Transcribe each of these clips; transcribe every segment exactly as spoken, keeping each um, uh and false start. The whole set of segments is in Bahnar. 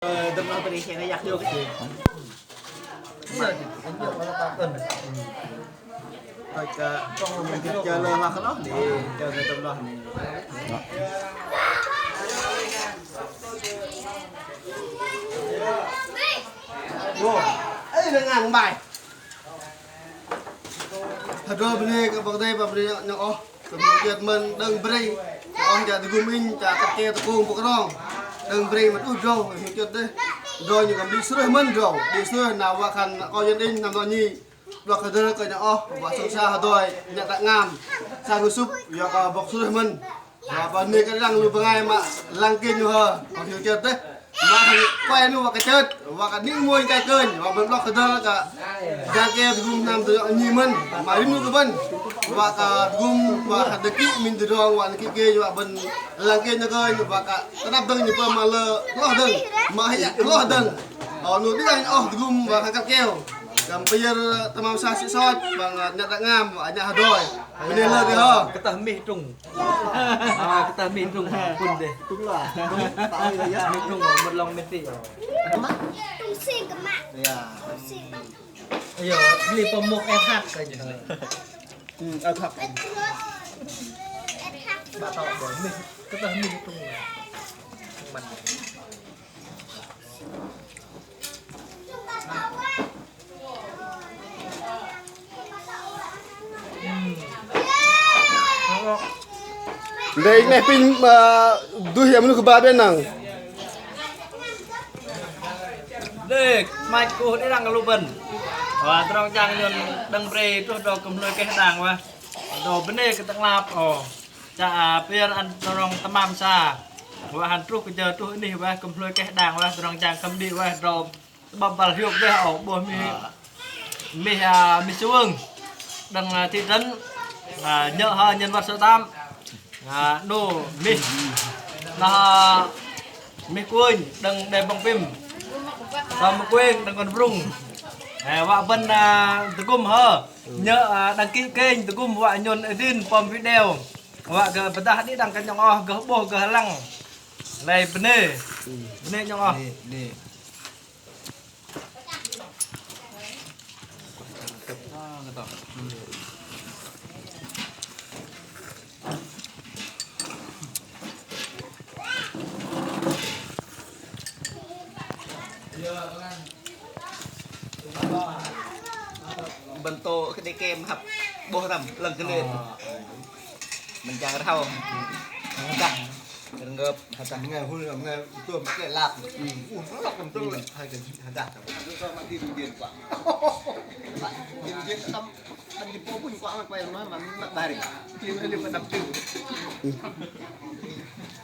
Ơ, dơ̆ng noh bơ̆n đei khen yak hiôk. Ơ, kơ, kơ lơ mă kơ noh, đei, kơ lơ tơm noh, đei. Ơ, đơ̆ng ang bai. Hơdrol bơnê kơ 'Bok Kei-Dei, 'Bok Kei-Dei nhŏng oh. Kơ hiôk chơt mơ̆n đơ̆ng brei. Nhŏng oh jă tơgŭm inh, jă kăt keo tơkông pơkrong. Đơ̆ng brei mă tuh hơdrol, hiôk chơt dêh. Hơdrol nhŏng kơ đĭ sơrơh mơ̆n hơdrol. Đĭ sơrơh na wă khan akâu yăn đĭ năm dŏ nhi. Blŏk kơdơ̆r kơ nhŏng oh, wă sŏng sa hơdrol, nhă đak ngam. Sa ngơsŭp, yua kơ 'bok sơrơh mơ̆n. Wă bơnê kơ đĭ đăng lu bơngai mă lăng kênh nhŏng oh. Kơ hiôk chơt dêh. Mă hăm kuai nu wă kơ chơt, wă kơ ning môi kai kơnh, wă bơ̆n blŏk kơdơ̆r kơ jang keo tơgŭm hnam tơdrong nhi mơ̆n, mă rim nu kơ bơ̆n, wă kơ tơgŭm, wă kơ đơ̆ng kĭ minh tơdrong, wă đơ̆ng kĭ kênh, wă bơ̆n lăng kênh nơ kơnh, wă kơ tơnap dơ̆ng nhi pơm mă lơ kloh dơ̆ng, mă hơyă kloh dơ̆ng. Ơ, nu đĭ đăng oh tơgŭm, wă kơ kăt keo. Kơ pơyơ̆r tơmam sa sĭ soch, wă kơ nhă đak ngam, wă kơ nhă hơdrol. Bơnê lơ dêh hơ. Kơtơh mih trung. Ơ, kơtơh mih trung, pŭn dêh. Trung lah. Trung, tao ya, ya. Mih trung, mơ̆t lŏng mih ti. Trung sing kơ mă. Ya. Trung sing kơ mă. Ayơ, bơlei pơmok ĕp hăk kơ jơ. Hmm, ĕp hăk. Ĕp hăk. Bă tŏ bơih mih, kơtơh mih trung. Măn. Đei 'nĕ pinh, ơ, duih yă mơnuh kơ ba bĕ năng. Đei, măt kuh đĭ đăng lu bơ̆n. Wă, tơdrong jang nhôn đơ̆ng brei truh dŏ kư̆m hlôi keh đang wă. Dŏ bơnê kơ tơ'nglap, ơ. Chă, ơ, pơyơ̆r ăn tơdrong tơmam sa. Wă hăn truh kơ jơ truh anih wă kư̆m hlôi keh đang wă, tơdrong jang kư̆m đĭ wă, dŏ Tơ'bơ̆p băl hiôk dêh, ơ, 'bôh mih, mih, ơ, mih sư wưng. Đơ̆ng, ơ, thị trấn, ơ, nhŏng oh nhân vật số tám. Ơ, 'nu mih, noh, ơ, mih kunh, đơ̆ng đe bŏng pim. Tơm kuêng, đơ̆ng kon brŭng. Ơ, wă bơ̆n, ơ, tơgŭm hơ. Nhŏng, ơ, đăng ký kênh, tơgŭm wă nhôn edit pơm video. Wă gơh pơdah đĭ đăng kơ nhŏng oh, gơh 'bôh, gơh lăng. Lei bơnê. Bơnê nhŏng oh. Bơ̆n tŏ kơ đei kem hăp 'bôh răm lăng kơnê̆. Mơ̆n jang rơhâu. Dah. Rơngơp hơdah. Bơngai hŭl, bơngai tuôm kơ lap. Uh, lap lăm tuôm. Hai kơ hơdah. Tuôm mă ti tu jên kuă. Jên jên tăm. Bơ̆n jên pô pun kuă mă kuă mă mă mă bari. Ti mă ni mă đăp tu.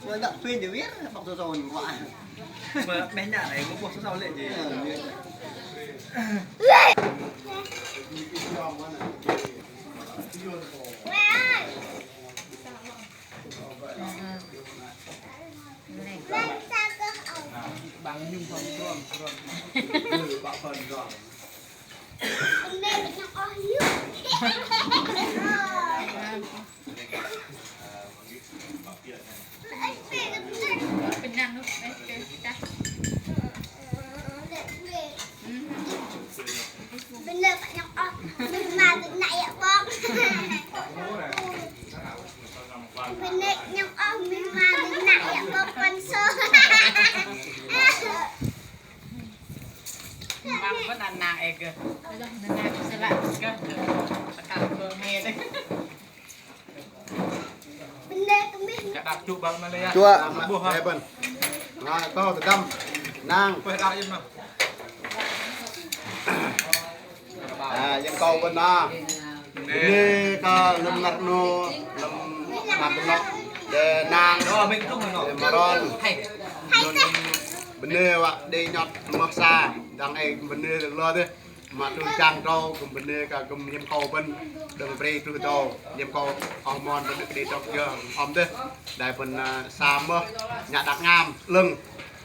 Mă đăp tu jên wir, băk tu tu kuă. Mă meh nhă lei, mă bôh tu tu lei jên. Bơnê kơ nhŏng oh, mih ma bơ̆n nă yă 'bok. Bơnê kơ nhŏng oh, mih ma bơ̆n nă yă 'bok păng sô. Măng bơ̆n ăn nang e gơh. Nang sơlă gơh. Tơkal bơ̆n e dêh. Chuă. Ơ, bơ̆n. Nang, kơ tơdăm. Nang. Ơ, yĕm kâu bơ̆n nă. Bơnê kơ lăm năr 'nâu, lăm năr 'nâu. Đe nang. Đe mơron. Bơnê wă đei nhŏt mơh sa. Dang ei bơnê lơ dêh. Mă truh jang trâu, kư̆m bơnê kơ kư̆m yĕm kâu bơ̆n, đơ̆ng brei truh trâu, yĕm kâu oh mon bơ̆n đei trŏ yơ, ơm dêh, đei bơ̆n, ơ, sa mơh, nhă đak ngam, 'lơ̆ng,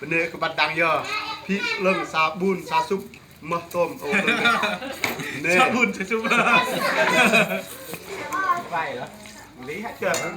bơnê kơ băt dang yơ, phĭ 'lơ̆ng, sa 'bun, sa sŭp, mơh tôm, ơ, 'lơ̆ng. Bơnê. Sa 'bun, sa sŭp. Vay lă. Lý hết trơn.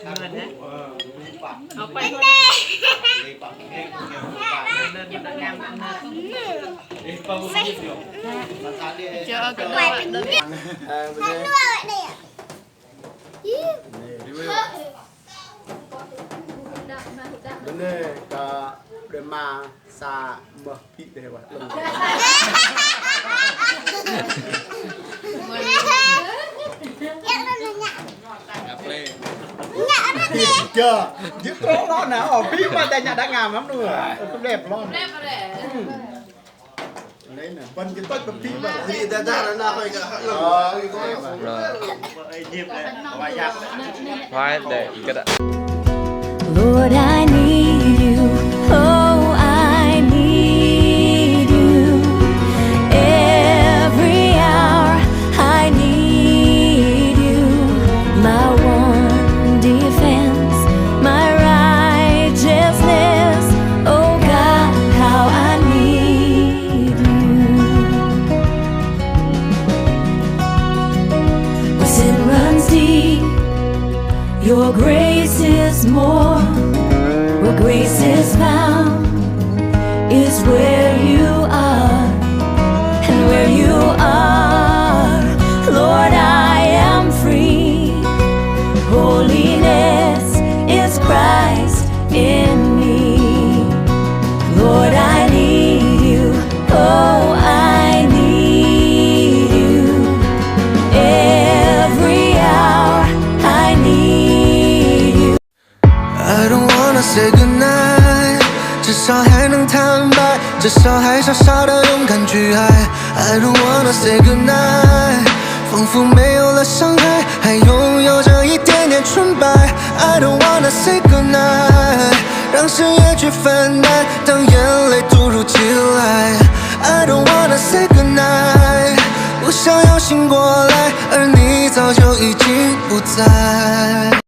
Bơnê kơ đe ma sa mơh pĭ đe wă. Kơ, jĭ trŏ lon na, ơ, pĭ mă đe nhă đă ngam hăm lu. Ơ, tơlep lon. Bơ̆n jĭ tơch pơpĭ bơ̆n. Ơ, rồi. Lord, I need you. Oh, I need you. Every hour I need you. My one defense, my righteousness. Oh God, how I need you. Where sin runs deep, your grace is more. Where grace is found is where you are. And where you are, Lord, I am free. Holiness is Christ in me. Lord, I need you. Oh, I need you. Every hour I need you. I don't wanna say goodnight. 至少还能坦白，至少还傻傻地勇敢去爱。I don't wanna say goodnight，仿佛没有了伤害，还拥有着一点点纯白。I don't wanna say goodnight，让深夜去分担，当眼泪突如其来。I don't wanna say goodnight，不想要醒过来，而你早就已经不在。